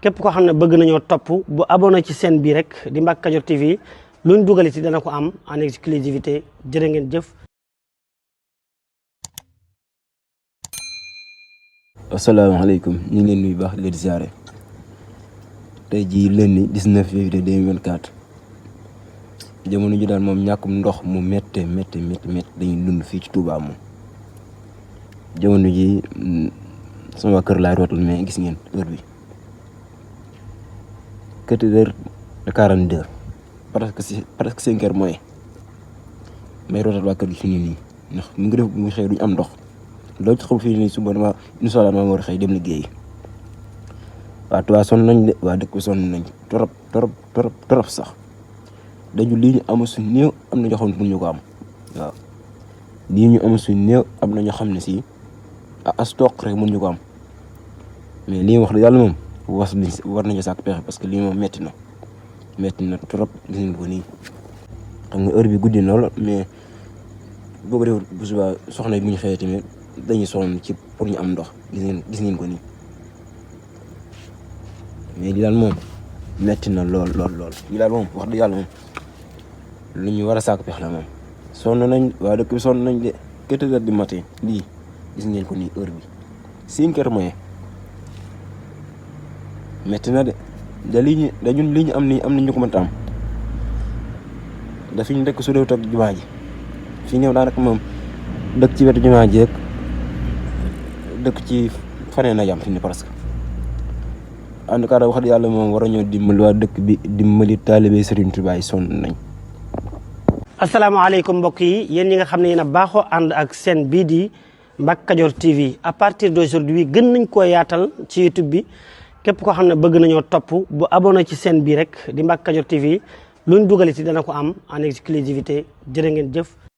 képp koo xam ne bëgg nañoo topp bu abonné ci chaîne bii rek di Mbacke Kadior TV luñ dugaliti dana ko am en exclusivité jërë ngeen jëf. asalaamaaleykum ñu ngi leen nuyu baax leen ziare tey jii lundi 19 février 2024 jamono ji daal moom ñàkkum ndox mu métte dañuy dund fii ci Touba moom jamono ji sama kër laay rootal mais gis ngeen heure bi 4h42 presque 5h mooy may rootal waa kër gi fi nii ndax mu ngi def bu xëy duñ am ndox loolu ci xam fii nii suba dama incha allah ma war a xëy dem liggéey waa Touba sonn nañ de waa dëkk bi sonn nañ trop sax dañu lii ñu am su néew am na ñoo xam ne mënuñu ko am waaw lii ñu am su néew am na ñoo xam ne si as toq rek mënuñu ko am mais lii wax dëgg yàlla moom war nañu sàkk pexe parce que lii moom metti na trop gis ngeen ko nii xam nga heure bi guddi na lool mais boo ko defee bu subaa soxna yi bu ñu xëyee tamit dañuy sonn ci pour ñu am ndox gis ngeen ko nii mais li daal moom metti na lool li daal moom wax dëgg yàlla moom lu ñu war a sàkk pexe la moom sonn nañ waa dëkk bi sonn nañ de 4h du matin lii gis ngeen ko nii heure bi 5h mooy metti na de lii ñu am nii am na ñu ko mënta am dafi ñu dëkk su dee toog jumaa ji fi ñëw daanaka moom dëkk ci wetu jumaa ji dëkk ci faneen na yam fi ni presque en tout cas wax dëgg yàlla moom war a ñoo dimbali waa dëkk bi dimbali taalibe Serigne Touba yi sonn nañ. asalaamaaleykum mbokk yi yéen ñi nga xam ne yéen a baaxoo ànd ak chaîne bii di Mbacke Kadior TV à partir d'aujourd'hui gën nañ koo yaatal ci YouTube bi képp koo xam ne bëgg nañoo topp bu abonné ci chaîne bii rek di Mbacke Kadior TV luñ dugaliti dana ko am en exclusivité jërë ngeen jëf.